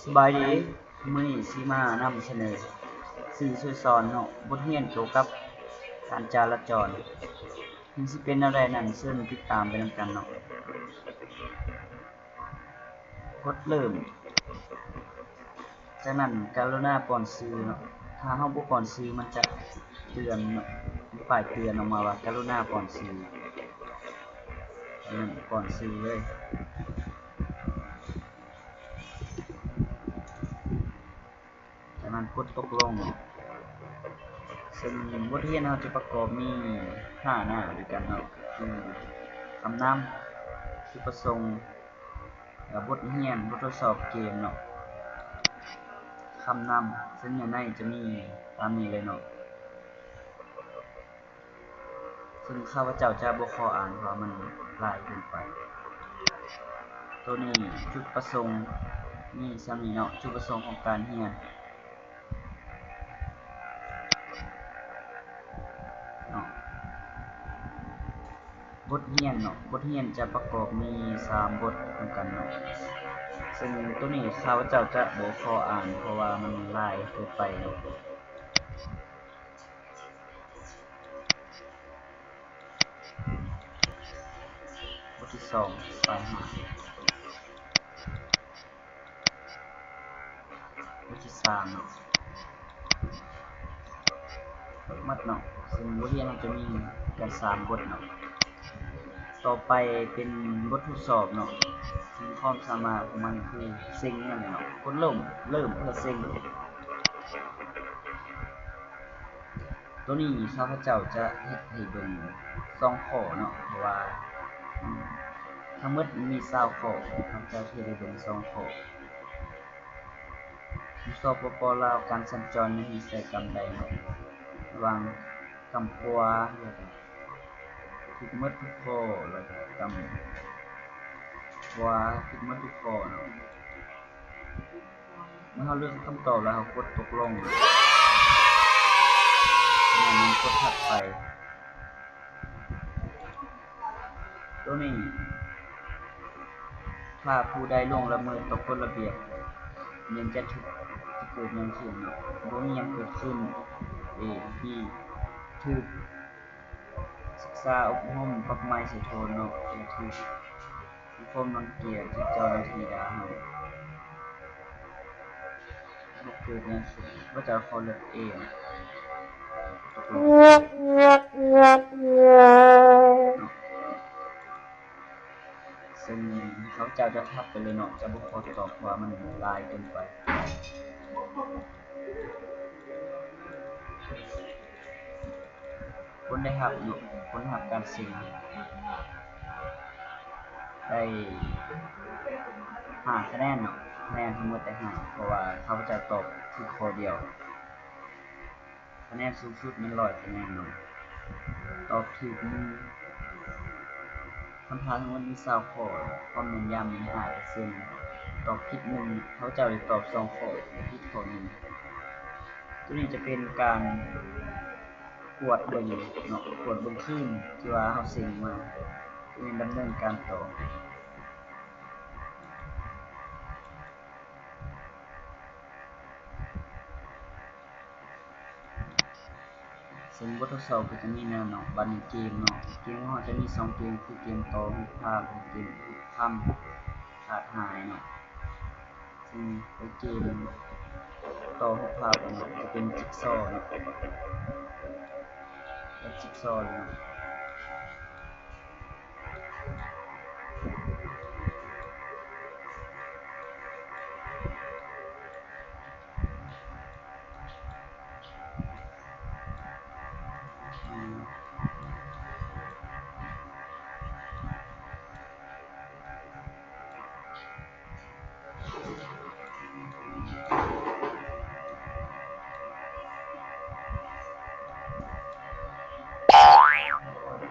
ສະບາຍດີ, ມື້ນີ້ຊິມານຳສະເໜີສື່ຊ່ວຍສອນເນາະ, ບົດຮຽນກ່ຽວກັບການຈາລາຈອນ. ມັນຊິເປັນແນວໃດນັ້ນ ເຊີນຕິດຕາມໄປນຳກັນເນາະ. ກົດເລີ່ມ. ຈາກນັ້ນກະລຸນາປ້ອນຊື່ເນາະ, ຖ້າເຮົາບໍ່ປ້ອນຊື່ມັນຈະເຕືອນເນາະ, ປ້າຍເຕືອນອອກມາວ່າກະລຸນາປ້ອນຊື່, ຈາກນັ້ນປ້ອນຊື່ເລີຍ. ຈາກນັ້ນກົດຕົກລົງ. ເຊິ່ງບົດຮຽນເຮົາຈະປະກອບມີຫ້າໜ້າດ້ວຍກັນເນາະ, ຄືຄຳນຳ, ຈຸດປະສົງ ແລະ ບົດຮຽນ, ບົດທົດສອບເກມເນາະ. ຄຳນຳ ເຊິ່ງໃນໃນຈະມີຕາມນີ້ເລີຍເນາະ. ເຊິ່ງຂ້າພະເຈົ້າຈະບໍ່ຂໍອ່ານ ເພາະວ່າມັນຫຼາຍເກີນໄປ. ໂຕນີ້ຈຸດປະສົງມີສ່ຳນີ້ເນາະ, ຈຸດປະສົງຂອງການຮຽນເນາະ. ບົດຮຽນເນາະ, ບົດຮຽນຈະປະກອບມີສາມບົດນຳກັນເນາະ, ເຊິ່ງໂຕນີ້ຂ້າພະເຈົ້າຈະບໍ່ຂໍອ່ານ ເພາະວ່າມັນຫຼາຍເກີນໄປເນາະ. ບົດທີສອງ ປາຍຫາ. ບົດທີສາມເນາະ, ໝົດເນາະ, ເຊິ່ງບົດຮຽນເຮົາຈະມີກັນສາມບົດເນາະ. ຕໍ່ໄປເປັນບົດທົດສອບເນາະ, ເຊິ່ງຄວາມສາມາດຂອງມັນຄືເສັງນັ້ນແຫຼະເນາະ, ກົດເລີ່ມ, ເລີ່ມເພື່ອເສັງ. ໂຕນີ້ຂ້າພະເຈົ້າຈະເຮັດໃຫ້ເບິ່ງສອງຂໍ້ເນາະ, ເພາະວ່າ ອືມ ທັງໝົດມີຊາວຂໍ້, ຂ້າພະເຈົ້າເຮັດໃຫ້ເບິ່ງສອງຂໍ້. ຢູ່ ສປປ ລາວ ການສັນຈອນມີນິໄສກຳໃດເນາະ, ລະຫວ່າງກຳຂວາ ແລ້ວກໍ ຜິດໝົດທຸກຂໍ້ ແລ້ວກໍກຳຂວາ ຜິດໝົດທຸກຂໍ້ເນາະ. ເມື່ອເຮົາເລືອກຄຳຕອບແລ້ວ ເຮົາກົດຕົກລົງ, ຈາກນັ້ນມັນກົດຖັດໄປ. ໂຕນີ້ ຖ້າຜູ້ໃດລ່ວງລະເມີດຕໍ່ກົດລະບຽບ ແມ່ນຈະຖືກ ຈະເກີດຫຍັງຂຶ້ນເນາະ? ບໍ່ມີຫຍັງເກີດຂຶ້ນ. A B ຖືກ ສຶກສາອົບຮົມປັບໃໝໃສ່ໂທນເນາະ ແລະ ຖືກສັງຄົມລັງກຽດ ຖືກເຈົ້າໜ້າທີ່ດ່າເຮົາ. ບໍ່ເກີດຫຍັງຂຶ້ນ ວ່າຈະຂໍເລືອກ A ເນາະ. ເຊິ່ງເຂົາເຈົ້າຈະທັບໄປເລີຍເນາະ ຈະບໍ່ຂໍຕອບ ເພາະວ່າມັນຫຼາຍເກີນໄປ. ຜົນໄດ້ຮັບເນາະ ຜົນໄດ້ຮັບການເສັງ ໄດ້ຫ້າຄະແນນເນາະ, ຄະແນນທັງໝົດໄດ້ຫ້າ ເພາະວ່າຂ້າພະເຈົ້າຕອບຖືກຂໍ້ດຽວ. ຄະແນນສູງສຸດແມ່ນຮ້ອຍຄະແນນເນາະ, ຕອບຖືກໜຶ່ງ. ຄຳຖາມທັງໝົດມີຊາວຂໍ້, ຄວາມແມ່ນຢຳມີຫ້າເປີເຊັນ, ຕອບຜິດໜຶ່ງ. ຂ້າພະເຈົ້າໄດ້ຕອບສອງຂໍ້, ຜິດຂໍ້ໜຶ່ງ. ໂຕນີ້ຈະເປັນການກວດເບິ່ງເນາະ, ກວດເບິ່ງຄືນທີ່ວ່າເຮົາເສັງມາ, ໂຕນີ້ດຳເນີນການຕໍ່. ເຊິ່ງບົດທົດສອບກໍຈະມີແນວເນາະ, ບັດນີ້ເກມເນາະ, ເກມຂອງເຮົາຈະມີສອງເກມ ຄືເກມຕໍ່ຮູບພາບ ແລະ ເກມຮູບຄຳຂາດຫາຍເນາະ. ເຊິ່ງໃນເກມຕໍ່ຮູບພາບເນາະ ຈະເປັນຈິກຊໍເນາະ, ເປັນຈິກຊໍເນາະ.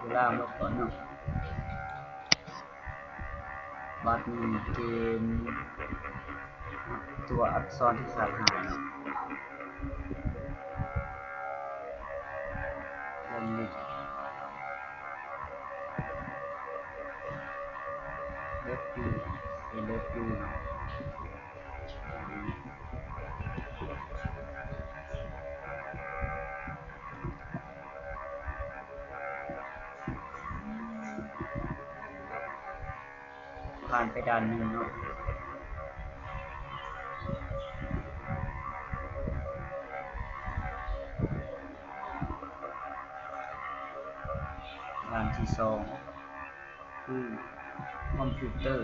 ເວລາໝົດກ່ອນເນາະ. ບັດນີ້ເກມຕົວອັກສອນທີ່ຂາດຫາຍເນາະ, ວງເລັບ F U L F U ເນາະ. ຜ່ານໄປດ່ານໜຶ່ງເນາະ. ດ່ານທີສອງ ຄືຄອມພິວເຕີ.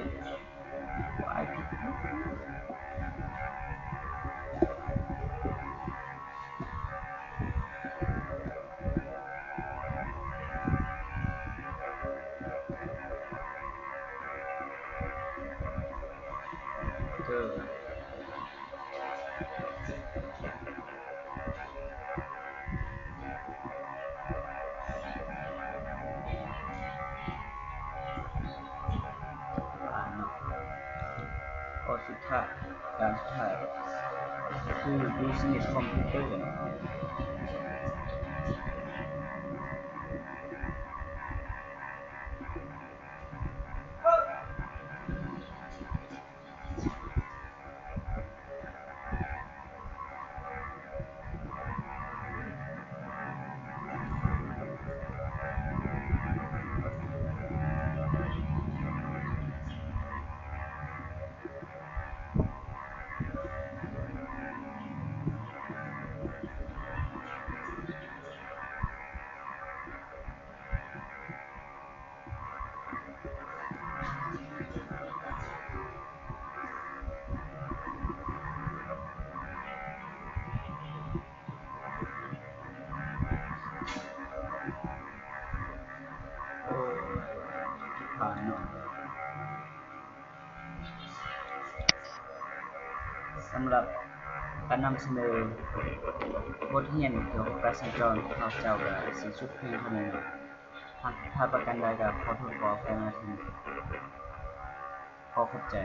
ຂໍ້ສຸດທ້າຍ ດ່ານສຸດທ້າຍຄື ບິສເນັສຄອມພິວເຕີ. ຜ່ານເນາະ. ສຳລັບການນຳສະເໜີບົດຮຽນກ່ຽວກັບການສັນຈອນຂອງຂ້າພະເຈົ້າກະຊິສຸດພຽງເທົ່ານີ້. ຫາກຜິດພາດປະການໃດກະຂໍໂທດຂໍອະໄພນຳ. ຂໍຂອບໃຈ.